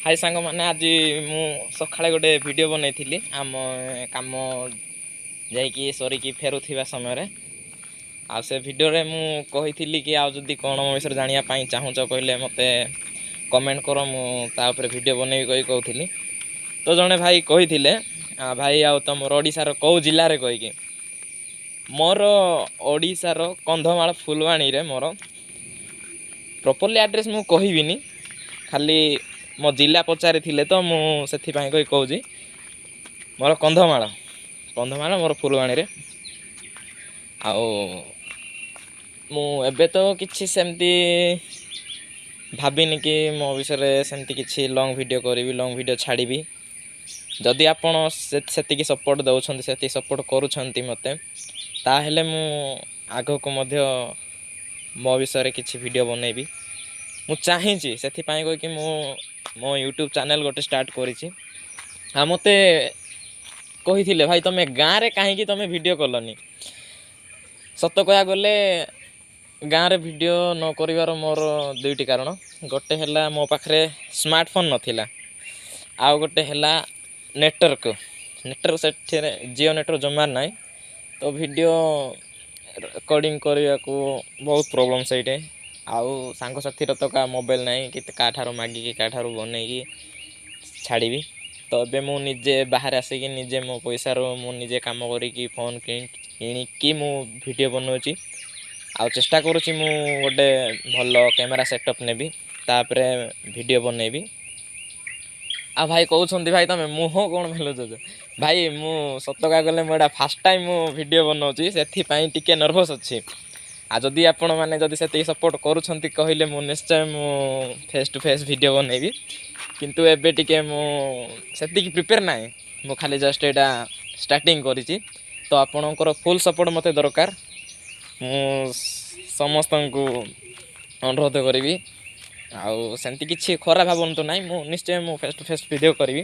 High ସାଙ୍ଗମାନେ, ଆଜି ମୁଁ ସକାଳେ ଗୋଟେ ଭିଡ଼ିଓ ବନେଇଥିଲି ଆମ କାମ ଯାଇକି ସରିକି ଫେରୁଥିବା ସମୟରେ। ଆଉ ସେ ଭିଡ଼ିଓରେ ମୁଁ କହିଥିଲି କି ଆଉ ଯଦି କ'ଣ ମୋ ବିଷୟରେ ଜାଣିବା ପାଇଁ ଚାହୁଁଛ କହିଲେ ମୋତେ କମେଣ୍ଟ କର, ମୁଁ ତା ଉପରେ ଭିଡ଼ିଓ ବନେଇବି କହି କହୁଥିଲି। ତ ଜଣେ ଭାଇ କହିଥିଲେ, ଭାଇ, ଆଉ ତମର ଓଡ଼ିଶାର କେଉଁ ଜିଲ୍ଲାରେ କହିକି। ମୋର ଓଡ଼ିଶାର କନ୍ଧମାଳ ଫୁଲବାଣୀରେ। ମୋର ପ୍ରପର୍ଲି ଆଡ୍ରେସ୍ ମୁଁ କହିବିନି, ଖାଲି ମୋ ଜିଲ୍ଲା ପଚାରିଥିଲେ ତ ମୁଁ ସେଥିପାଇଁ କହି କହୁଛି। ମୋର କନ୍ଧମାଳ, କନ୍ଧମାଳ ମୋର ଫୁଲବାଣୀରେ। ଆଉ ମୁଁ ଏବେ ତ କିଛି ସେମିତି ଭାବିନି କି ମୋ ବିଷୟରେ ସେମିତି କିଛି ଲଙ୍ଗ୍ ଭିଡ଼ିଓ କରିବି, ଲଙ୍ଗ୍ ଭିଡ଼ିଓ ଛାଡ଼ିବି। ଯଦି ଆପଣ ସେତିକି ସପୋର୍ଟ ଦେଉଛନ୍ତି, ସେତିକି ସପୋର୍ଟ କରୁଛନ୍ତି ମୋତେ, ତାହେଲେ ମୁଁ ଆଗକୁ ମଧ୍ୟ ମୋ ବିଷୟରେ କିଛି ଭିଡ଼ିଓ ବନେଇବି। ମୁଁ ଚାହିଁଛି, ସେଥିପାଇଁ କହିକି ମୁଁ ମୋ ୟୁଟ୍ୟୁବ୍ ଚ୍ୟାନେଲ୍ ଗୋଟେ ଷ୍ଟାର୍ଟ କରିଛି। ଆଉ ମୋତେ କହିଥିଲେ, ଭାଇ, ତମେ ଗାଁରେ କାହିଁକି ତମେ ଭିଡ଼ିଓ କଲନି? ସତ କହିବାକୁ ଗଲେ ଗାଁରେ ଭିଡ଼ିଓ ନ କରିବାର ମୋର ଦୁଇଟି କାରଣ। ଗୋଟେ ହେଲା ମୋ ପାଖରେ ସ୍ମାର୍ଟଫୋନ୍ ନଥିଲା, ଆଉ ଗୋଟେ ହେଲା ନେଟୱାର୍କ। ନେଟୱାର୍କ ସେଠିରେ ଜିଓ ନେଟୱାର୍କ ଜମା ନାହିଁ, ତ ଭିଡ଼ିଓ ରେକର୍ଡ଼ିଂ କରିବାକୁ ବହୁତ ପ୍ରୋବ୍ଲେମ୍ ସେଇଠି। ଆଉ ସାଙ୍ଗସାଥିର ତ କାହା ମୋବାଇଲ୍ ନାହିଁ କି କାହାଠାରୁ ମାଗିକି, କାହାଠାରୁ ବନେଇକି ଛାଡ଼ିବି। ତ ଏବେ ମୁଁ ନିଜେ ବାହାରେ ଆସିକି ନିଜେ ମୋ ପଇସାରୁ ମୁଁ ନିଜେ କାମ କରିକି ଫୋନ୍ କିଣିକି ମୁଁ ଭିଡ଼ିଓ ବନାଉଛି। ଆଉ ଚେଷ୍ଟା କରୁଛି ମୁଁ ଗୋଟେ ଭଲ କ୍ୟାମେରା ସେଟଅପ୍ ନେବି, ତାପରେ ଭିଡ଼ିଓ ବନେଇବି। ଆଉ ଭାଇ କହୁଛନ୍ତି, ଭାଇ, ତମେ ମୁହଁ କ'ଣ ମେଲୁଛ? ଭାଇ, ମୁଁ ସତ କହିବାକୁ ଗଲେ ମୁଁ ଏଇଟା ଫାର୍ଷ୍ଟ ଟାଇମ୍ ମୁଁ ଭିଡ଼ିଓ ବନାଉଛି, ସେଥିପାଇଁ ଟିକେ ନର୍ଭସ୍ ଅଛି। ଆଉ ଯଦି ଆପଣମାନେ ଯଦି ସେତିକି ସପୋର୍ଟ କରୁଛନ୍ତି କହିଲେ ମୁଁ ନିଶ୍ଚୟ ମୁଁ ଫେସ୍ ଟୁ ଫେସ୍ ଭିଡ଼ିଓ ବନେଇବି। କିନ୍ତୁ ଏବେ ଟିକେ ମୁଁ ସେତିକି ପ୍ରିପେୟାର ନାହିଁ, ମୁଁ ଖାଲି ଜଷ୍ଟ ଏଇଟା ଷ୍ଟାର୍ଟିଂ କରିଛି। ତ ଆପଣଙ୍କର ଫୁଲ୍ ସପୋର୍ଟ ମୋତେ ଦରକାର। ମୁଁ ସମସ୍ତଙ୍କୁ ଅନୁରୋଧ କରିବି, ଆଉ ସେମିତି କିଛି ଖରାପ ଭାବନ୍ତୁ ନାହିଁ, ମୁଁ ନିଶ୍ଚୟ ମୁଁ ଫେସ୍ ଟୁ ଫେସ୍ ଭିଡ଼ିଓ କରିବି।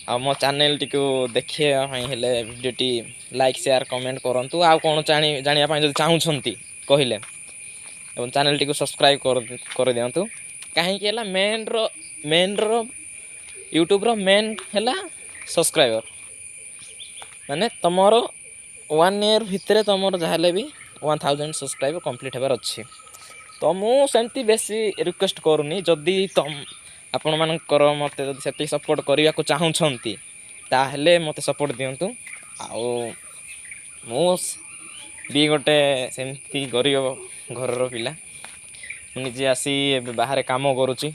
ଆଉ ମୋ ଚ୍ୟାନେଲ୍ଟିକୁ ଦେଖିବା ପାଇଁ ହେଲେ ଭିଡ଼ିଓଟି ଲାଇକ୍, ସେୟାର, କମେଣ୍ଟ କରନ୍ତୁ। ଆଉ କ'ଣ ଜାଣିବା ପାଇଁ ଯଦି ଚାହୁଁଛନ୍ତି କହିଲେ ଏବଂ ଚ୍ୟାନେଲ୍ଟିକୁ ସବସ୍କ୍ରାଇବ୍ କରିଦିଅନ୍ତୁ। କାହିଁକି ହେଲା ମେନ୍ର ୟୁଟ୍ୟୁବ୍ର ମେନ୍ ହେଲା ସବସ୍କ୍ରାଇବର୍। ମାନେ ତୁମର ୱାନ୍ ଇୟର୍ ଭିତରେ ତୁମର ଯାହାହେଲେ ବି 1000 ସବସ୍କ୍ରାଇବର୍ କମ୍ପ୍ଲିଟ୍ ହେବାର ଅଛି। ତ ମୁଁ ସେମିତି ବେଶୀ ରିକ୍ୱେଷ୍ଟ କରୁନି। ଯଦି ତମ ଆପଣମାନଙ୍କର ମୋତେ ଯଦି ସେତିକି ସପୋର୍ଟ କରିବାକୁ ଚାହୁଁଛନ୍ତି, ତାହେଲେ ମୋତେ ସପୋର୍ଟ ଦିଅନ୍ତୁ। ଆଉ ମୁଁ ବି ଗୋଟେ ସେମିତି ଗରିବ ଘରର ପିଲା, ମୁଁ ନିଜେ ଆସି ଏବେ ବାହାରେ କାମ କରୁଛି।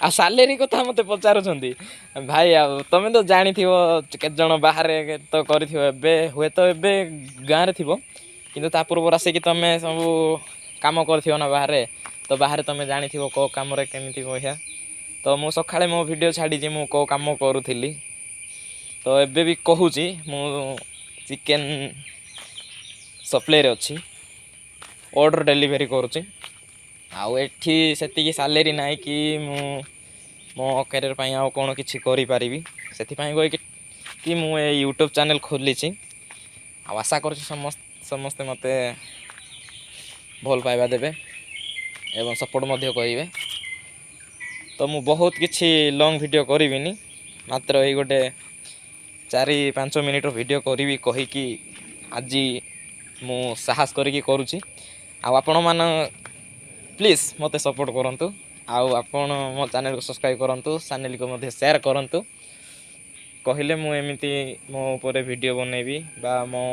ଆଉ ସାଲେରୀ କଥା ମୋତେ ପଚାରୁଛନ୍ତି ଭାଇ। ଆଉ ତମେ ତ ଜାଣିଥିବ, କେତେ ଜଣ ବାହାରେ ତ କରିଥିବ, ଏବେ ହୁଏତ ଏବେ ଗାଁରେ ଥିବ, କିନ୍ତୁ ତା ପୂର୍ବରୁ ଆସିକି ତମେ ସବୁ କାମ କରିଥିବ ନା ବାହାରେ। ତ ବାହାରେ ତମେ ଜାଣିଥିବ କେଉଁ କାମରେ କେମିତି ପଇସା। ତ ମୁଁ ସକାଳେ ମୋ ଭିଡ଼ିଓ ଛାଡ଼ିଛି, ମୁଁ କେଉଁ କାମ କରୁଥିଲି। ତ ଏବେ ବି କହୁଛି, ମୁଁ ଚିକେନ୍ ସପ୍ଲାଇରେ ଅଛି, ଅର୍ଡ଼ର ଡେଲିଭରି କରୁଛି। ଆଉ ଏଠି ସେତିକି ସାଲେରୀ ନାହିଁ କି ମୁଁ ମୋ କ୍ୟାରିୟର୍ ପାଇଁ ଆଉ କ'ଣ କିଛି କରିପାରିବି। ସେଥିପାଇଁ କହିକି କି ମୁଁ ଏ ୟୁଟ୍ୟୁବ୍ ଚ୍ୟାନେଲ୍ ଖୋଲିଛି। ଆଉ ଆଶା କରୁଛି ସମସ୍ତେ ମୋତେ ଭଲ ପାଇବା ଦେବେ ଏବଂ ସପୋର୍ଟ ମଧ୍ୟ କରିବେ। ତ ମୁଁ ବହୁତ କିଛି ଲଙ୍ଗ୍ ଭିଡ଼ିଓ କରିବିନି, ମାତ୍ର ଏଇ ଗୋଟେ 4-5 ମିନିଟ୍ର ଭିଡ଼ିଓ କରିବି କହିକି ଆଜି ମୁଁ ସାହସ କରିକି କରୁଛି। ଆଉ ଆପଣମାନ ପ୍ଲିଜ୍ ମୋତେ ସପୋର୍ଟ କରନ୍ତୁ, ଆଉ ଆପଣ ମୋ ଚ୍ୟାନେଲ୍କୁ ସବସ୍କ୍ରାଇବ୍ କରନ୍ତୁ, ଚ୍ୟାନେଲ୍କୁ ମଧ୍ୟ ସେୟାର କରନ୍ତୁ କହିଲେ ମୁଁ ଏମିତି ମୋ ଉପରେ ଭିଡ଼ିଓ ବନେଇବି ବା ମୋ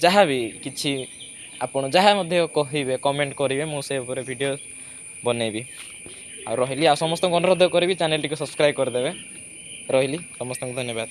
ଯାହା ବି କିଛି ଆପଣ ଯାହା ମଧ୍ୟ କହିବେ, କମେଣ୍ଟ କରିବେ, ମୁଁ ସେ ଉପରେ ଭିଡ଼ିଓ ବନେଇବି। ଆଉ ରହିଲି, ଆଉ ସମସ୍ତଙ୍କୁ ଅନୁରୋଧ କରିବି ଚ୍ୟାନେଲ୍ଟିକୁ ସବସ୍କ୍ରାଇବ୍ କରିଦେବେ। ରହିଲି, ସମସ୍ତଙ୍କୁ ଧନ୍ୟବାଦ।